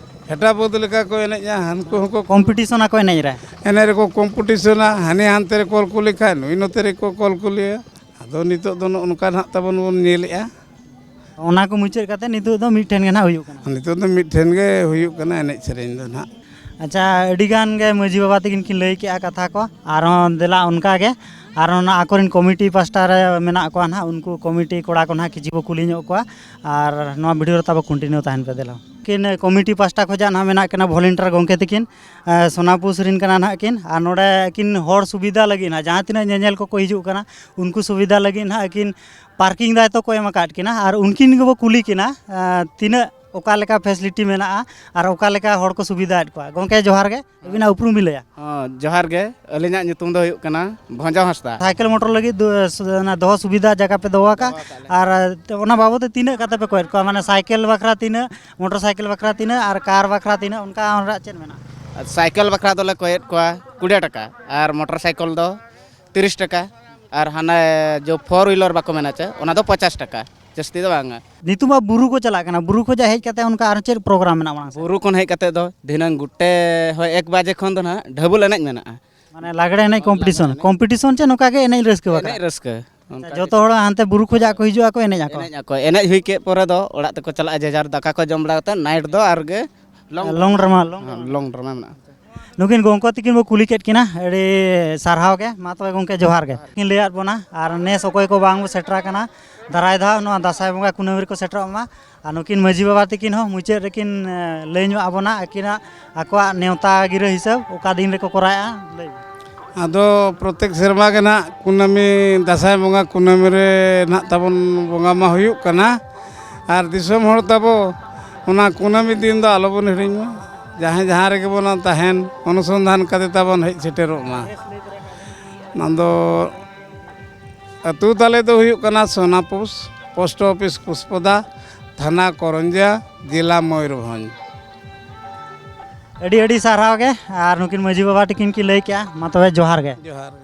ᱯᱷᱮᱴᱟ ᱵᱟᱹᱫᱽ ᱞᱮᱠᱟ ᱠᱚ ᱮᱱᱮᱡᱼᱟ, ᱦᱟᱱᱠᱩ ᱦᱚᱸᱠᱚ ᱠᱚᱢᱯᱤᱴᱤᱥᱚᱱ ᱟᱠᱚ ᱮᱱᱮᱡ ᱨᱮ᱾ ᱮᱱᱮᱡ ᱨᱮᱠᱚ ᱠᱚᱢᱯᱤᱴᱤᱥᱚᱱᱟ, ᱦᱟᱹᱱᱤ ᱦᱟᱱᱛᱮ ᱨᱮ ᱠᱚᱞ ᱠᱩᱞᱤ ᱠᱷᱟᱱ ᱱᱩᱭ ᱱᱚᱛᱮ ᱨᱮᱠᱚ ᱠᱚᱞ ᱠᱩᱞᱤᱭᱟ᱾ ᱟᱫᱚ ᱱᱤᱛᱚᱜ ᱫᱚ ᱱᱚᱜᱼᱚ ᱱᱚᱝᱠᱟ ᱱᱟᱦᱟᱜ ᱛᱟᱵᱚᱱ ᱵᱚᱱ ᱧᱮᱞᱮᱜᱼᱟ᱾ ᱚᱱᱟ ᱠᱚ ᱢᱩᱪᱟᱹᱫ ᱠᱟᱛᱮ ᱱᱤᱛᱚᱜ ᱫᱚ ᱢᱤᱫ ᱴᱷᱮᱱ ᱜᱮ ᱱᱟᱦᱟᱜ ᱦᱩᱭᱩᱜ ᱠᱟᱱᱟ᱾ ᱱᱤᱛᱚᱜ ᱫᱚ ᱢᱤᱫ ᱴᱷᱮᱱ ᱜᱮ ᱦᱩᱭᱩᱜ ᱠᱟᱱᱟ ᱮᱱᱮᱡ ᱥᱮᱨᱮᱧ ᱫᱚ ᱱᱟᱦᱟᱜ᱾ ᱟᱪᱪᱷᱟ, ᱟᱹᱰᱤ ᱜᱟᱱ ᱜᱮ ᱢᱟᱹᱡᱷᱤ ᱵᱟᱵᱟ ᱛᱟᱹᱠᱤᱱ ᱠᱤᱱ ᱞᱟᱹᱭ ᱠᱮᱜᱼᱟ ᱠᱟᱛᱷᱟ ᱠᱚ, ᱟᱨᱦᱚᱸ ᱫᱮᱞᱟ ᱚᱱᱠᱟ ᱜᱮ, ᱟᱨ ᱚᱱᱟ ᱟᱠᱚᱨᱮᱱ ᱠᱚᱢᱤᱴᱤ ᱯᱟᱥᱴᱟ ᱨᱮ ᱢᱮᱱᱟᱜ ᱠᱚᱣᱟ ᱱᱟᱦᱟᱜ, ᱩᱱᱠᱩ ᱠᱚᱢᱤᱴᱤ ᱠᱚᱲᱟ ᱠᱚ ᱱᱟᱦᱟᱜ ᱠᱤᱪᱷᱩ ᱠᱚ ᱠᱩᱞᱤ ᱧᱚᱜ ᱠᱚᱣᱟ, ᱟᱨ ᱱᱚᱣᱟ ᱵᱷᱤᱰᱤᱭᱳ ᱨᱮ ᱛᱟᱵᱚ ᱠᱚᱱᱴᱤᱱᱤᱭᱩ ᱛᱟᱦᱮᱱ ᱯᱮ ᱫᱮᱞᱟ᱾ ᱩᱱᱠᱤᱱ ᱠᱚᱢᱤᱴᱤ ᱯᱟᱥᱴᱟ ᱠᱷᱚᱱᱟᱜ ᱱᱟᱦᱟᱜ ᱢᱮᱱᱟᱜ ᱠᱤᱱᱟ ᱵᱷᱚᱞᱮᱱᱴᱤᱭᱟᱨ ᱜᱚᱢᱠᱮ ᱛᱟᱹᱠᱤᱱ, ᱮ, ᱥᱳᱱᱟᱯᱩᱨ ᱨᱮᱱ ᱠᱟᱱᱟ ᱱᱟᱦᱟᱜ ᱠᱤᱱ, ᱟᱨ ᱱᱚᱰᱮ ᱠᱤᱱ ᱦᱚᱲ ᱥᱩᱵᱤᱫᱷᱟ ᱞᱟᱹᱜᱤᱫ ᱱᱟᱦᱟᱜ ᱡᱟᱦᱟᱸ ᱛᱤᱱᱟᱹᱜ ᱧᱮᱧᱮᱞ ᱠᱚᱠᱚ ᱦᱤᱡᱩᱜ ᱠᱟᱱᱟ, ᱩᱱᱠᱩ ᱥᱩᱵᱤᱫᱷᱟ ᱞᱟᱹᱜᱤᱫ ᱱᱟᱦᱟᱜ ᱠᱤᱱ ᱯᱟᱨᱠᱤᱝ ᱫᱟᱭᱤᱛᱛᱚ ᱠᱚ ᱮᱢ ᱟᱠᱟᱫ ᱠᱤᱱᱟ, ᱟᱨ ᱩᱱᱠᱤᱱ ᱜᱮᱵᱚ ᱠᱩᱞᱤ ᱠᱤᱱᱟ, ᱮ, ᱛᱤᱱᱟᱹᱜ ᱚᱠᱟ ᱞᱮᱠᱟ ᱯᱷᱮᱥᱤᱞᱤᱴᱤ ᱢᱮᱱᱟᱜᱼᱟ ᱟᱨ ᱚᱠᱟ ᱞᱮᱠᱟ ᱦᱚᱲ ᱠᱚ ᱥᱩᱵᱤᱫᱷᱟᱭᱮᱫ ᱠᱚᱣᱟ᱾ ᱜᱚᱢᱠᱮ, ᱡᱚᱦᱟᱨ ᱜᱮ, ᱟᱹᱵᱤᱱᱟᱜ ᱩᱯᱨᱩᱢ ᱵᱤᱱ ᱞᱟᱹᱭᱟ? ᱦᱚᱸ, ᱡᱚᱦᱟᱨ ᱜᱮ, ᱟᱹᱞᱤᱧᱟᱜ ᱧᱩᱛᱩᱢ ᱫᱚ ᱦᱩᱭᱩᱜ ᱠᱟᱱᱟ ᱵᱷᱚᱸᱡᱚ ᱦᱟᱸᱥᱫᱟ᱾ ᱥᱟᱭᱠᱮᱞ ᱢᱚᱴᱚᱨ ᱞᱟᱹᱜᱤᱫ ᱫᱚ, ᱥᱩ-, ᱚᱱᱟ ᱫᱚᱦᱚ ᱥᱩᱵᱤᱫᱷᱟ ᱡᱟᱭᱜᱟ ᱯᱮ ᱫᱚᱦᱚ ᱟᱠᱟᱫ, ᱫᱚᱦᱚ ᱟᱠᱟᱫ ᱞᱮ᱾ ᱟᱨ ᱚᱱᱟ ᱵᱟᱵᱚᱫ ᱛᱮ ᱛᱤᱱᱟᱹᱜ ᱠᱟᱛᱮ ᱯᱮ ᱠᱚᱭᱮᱫ ᱠᱚᱣᱟ? ᱢᱟᱱᱮ ᱥᱟᱭᱠᱮᱞ ᱵᱟᱠᱷᱨᱟ ᱛᱤᱱᱟᱹᱜ, ᱢᱚᱴᱚᱨ ᱥᱟᱭᱠᱮᱞ ᱵᱟᱠᱷᱨᱟ ᱛᱤᱱᱟᱹᱜ ᱟᱨ ᱠᱟᱨ ᱵᱟᱠᱷᱨᱟ ᱛᱤᱱᱟᱹᱜ, ᱚᱱᱠᱟ ᱚᱱᱟ ᱨᱮᱭᱟᱜ ᱪᱮᱫ ᱢᱮᱱᱟᱜᱼᱟ? ᱥᱟᱭᱠᱮᱞ ᱵᱟᱠᱷᱨᱟ ᱫᱚᱞᱮ ᱠᱚᱭᱮᱫ ᱠᱚᱣᱟ ᱠᱩᱲᱤ ᱴᱟᱠᱟ, ᱟᱨ ᱢᱚᱴᱚᱨ ᱥᱟᱭᱠᱮᱞ ᱫᱚ ᱛᱤᱨᱤᱥ ᱴᱟᱠᱟ, ᱟᱨ ᱦᱟᱱᱮ ᱡᱚ ᱯᱷᱳᱨ ᱦᱩᱭᱞᱟᱨ ᱵᱟᱠᱚ ᱢᱮᱱᱟ ᱪᱮ, ᱚᱱᱟ ᱫᱚ ᱯᱚᱪᱟᱥ ᱴᱟᱠᱟ, ᱡᱟᱹᱥᱛᱤ ᱫᱚ ᱵᱟᱝᱟ᱾ ᱱᱤᱛᱚᱜ ᱢᱟ ᱵᱩᱨᱩ ᱠᱚ ᱪᱟᱞᱟᱜ ᱠᱟᱱᱟ, ᱵᱩᱨᱩ ᱠᱷᱚᱱᱟᱜ ᱦᱮᱡ ᱠᱟᱛᱮ ᱚᱱᱠᱟ ᱟᱨ ᱪᱮᱫ ᱯᱨᱳᱜᱨᱟᱢ ᱢᱮᱱᱟᱜᱼᱟ ᱢᱟᱲᱟᱝ ᱥᱮᱫ? ᱵᱩᱨᱩ ᱠᱷᱚᱱ ᱦᱮᱡ ᱠᱟᱛᱮ ᱫᱚ ᱫᱷᱤᱱᱟᱹᱝ ᱜᱩᱴᱮ ᱦᱳᱭ ᱮᱠ ᱵᱟᱡᱮ ᱠᱷᱚᱱ ᱫᱚ ᱱᱟᱦᱟᱜ ᱰᱷᱟᱹᱵᱩᱞ ᱮᱱᱮᱡ ᱢᱮᱱᱟᱜᱼᱟ᱾ ᱢᱟᱱᱮ ᱞᱟᱜᱽᱲᱮ ᱮᱱᱮᱡ ᱠᱚᱢᱯᱤᱴᱤᱥᱚᱱ, ᱠᱚᱢᱯᱤᱴᱤᱥᱚᱱ ᱪᱮ ᱱᱚᱝᱠᱟ ᱜᱮ ᱮᱱᱮᱡ ᱨᱟᱹᱥᱠᱟᱹ ᱵᱟᱠᱷᱨᱟ? ᱮᱱᱮᱡ ᱨᱟᱹᱥᱠᱟᱹ᱾ ᱚᱱᱠᱟ ᱡᱚᱛᱚ ᱦᱚᱲ ᱦᱟᱱᱛᱮ ᱵᱩᱨᱩ ᱠᱷᱚᱱᱟᱜ ᱠᱚ ᱦᱤᱡᱩᱜ ᱟᱠᱚ, ᱮᱱᱮᱡ ᱟᱠᱚ᱾ ᱮᱱᱮᱡ ᱟᱠᱚ᱾ ᱮᱱᱮᱡ ᱦᱩᱭ ᱠᱮᱫ ᱯᱚᱨᱮ ᱫᱚ ᱚᱲᱟᱜ ᱛᱮᱠᱚ ᱪᱟᱞᱟᱜᱼᱟ, ᱡᱮ ᱡᱟᱨ ᱫᱟᱠᱟ ᱠᱚ ᱡᱚᱢ ᱵᱟᱲᱟ ᱠᱟᱛᱮ ᱱᱟᱭᱤᱴ ᱫᱚ ᱟᱨ ᱜᱮ ᱞᱚᱝ ᱞᱚᱝ ᱰᱨᱟᱢᱟ, ᱞᱚᱝ ᱰᱨᱟᱢᱟ᱾ ᱞᱚᱝ ᱰᱨᱟᱢᱟ ᱢᱮᱱᱟᱜᱼᱟ᱾ ᱱᱩᱠᱤᱱ ᱜᱚᱢᱠᱮ ᱛᱟᱹᱠᱤᱱ ᱵᱚ ᱠᱩᱞᱤ ᱠᱮᱫ ᱠᱤᱱᱟ, ᱟᱹᱰᱤ ᱥᱟᱨᱦᱟᱣ ᱜᱮ᱾ ᱢᱟ ᱛᱚᱵᱮ ᱜᱚᱢᱠᱮ, ᱡᱚᱦᱟᱨ ᱜᱮ᱾ ᱠᱤᱱ ᱞᱟᱹᱭᱟᱫ ᱵᱚᱱᱟ, ᱟᱨ ᱱᱮᱥ ᱚᱠᱚᱭ ᱠᱚ ᱵᱟᱝ ᱵᱚ ᱥᱮᱴᱮᱨ ᱟᱠᱟᱱᱟ, ᱫᱟᱨᱟᱭ ᱫᱷᱟᱣ ᱱᱚᱣᱟ ᱫᱟᱸᱥᱟᱭ ᱵᱚᱸᱜᱟ ᱠᱩᱱᱟᱹᱢᱤ ᱨᱮᱠᱚ ᱥᱮᱴᱮᱨᱚᱜ ᱢᱟ᱾ ᱟᱨ ᱱᱩᱠᱤᱱ ᱢᱟᱹᱡᱷᱤ ᱵᱟᱵᱟ ᱛᱟᱹᱠᱤᱱ ᱦᱚᱸ ᱢᱩᱪᱟᱹᱫ ᱨᱮᱠᱤᱱ, ᱮ, ᱞᱟᱹᱭ ᱧᱚᱜ ᱟᱵᱚᱱᱟ, ᱟᱹᱠᱤᱱᱟᱜ ᱟᱠᱚᱣᱟᱜ ᱱᱮᱣᱛᱟ ᱜᱤᱨᱟᱹ ᱦᱤᱥᱟᱹᱵ ᱚᱠᱟ ᱫᱤᱱ ᱨᱮᱠᱚ ᱠᱚᱨᱟᱣᱮᱫᱼᱟ, ᱞᱟᱹᱭ ᱵᱤᱱ᱾ ᱟᱫᱚ ᱯᱨᱚᱛᱮᱠ ᱥᱮᱨᱢᱟ ᱜᱮ ᱱᱟᱦᱟᱜ ᱠᱩᱱᱟᱹᱢᱤ, ᱫᱟᱸᱥᱟᱭ ᱵᱚᱸᱜᱟ ᱠᱩᱱᱟᱹᱢᱤ ᱨᱮ ᱱᱟᱦᱟᱜ ᱛᱟᱵᱚᱱ ᱵᱚᱸᱜᱟ ᱢᱟ ᱦᱩᱭᱩᱜ ᱠᱟᱱᱟ, ᱟᱨ ᱫᱤᱥᱚᱢ ᱦᱚᱲ ᱛᱟᱵᱚ ᱚᱱᱟ ᱠᱩᱱᱟᱹᱢᱤ ᱫᱤᱱ ᱫᱚ ᱟᱞᱚᱵᱚᱱ ᱦᱤᱲᱤᱧ ᱢᱟ᱾ ᱡᱟᱦᱟᱸᱭ ᱡᱟᱦᱟᱸ ᱨᱮᱜᱮ ᱵᱚᱱ ᱛᱟᱦᱮᱱ, ᱚᱱᱩᱥᱚᱱᱫᱷᱟᱱ ᱠᱟᱛᱮ ᱛᱟᱵᱚᱱ ᱦᱮᱡ ᱥᱮᱴᱮᱨᱚᱜ ᱢᱟ᱾ ᱚᱱᱟ ᱫᱚ ᱟᱹᱛᱩ ᱛᱟᱞᱮ ᱫᱚ ᱦᱩᱭᱩᱜ ᱠᱟᱱᱟ ᱥᱳᱱᱟᱯᱩᱥ, ᱯᱳᱥᱴ ᱚᱯᱷᱤᱥ ᱠᱩᱥᱯᱚᱫᱟ, ᱛᱷᱟᱱᱟ ᱠᱚᱨᱚᱧᱡᱟ, ᱡᱮᱞᱟ ᱢᱚᱭᱩᱨᱵᱷᱚᱸᱡᱽ᱾ ᱟᱹᱰᱤ ᱟᱹᱰᱤ ᱥᱟᱨᱦᱟᱣ ᱜᱮ᱾ ᱟᱨ ᱱᱩᱠᱤᱱ ᱢᱟᱹᱡᱷᱤ ᱵᱟᱵᱟ ᱛᱟᱹᱠᱤᱱ ᱠᱤᱱ ᱞᱟᱹᱭ ᱠᱮᱜᱼᱟ, ᱢᱟ ᱛᱚᱵᱮ ᱡᱚᱦᱟᱨ ᱜᱮ᱾ ᱡᱚᱦᱟᱨ ᱜᱮ᱾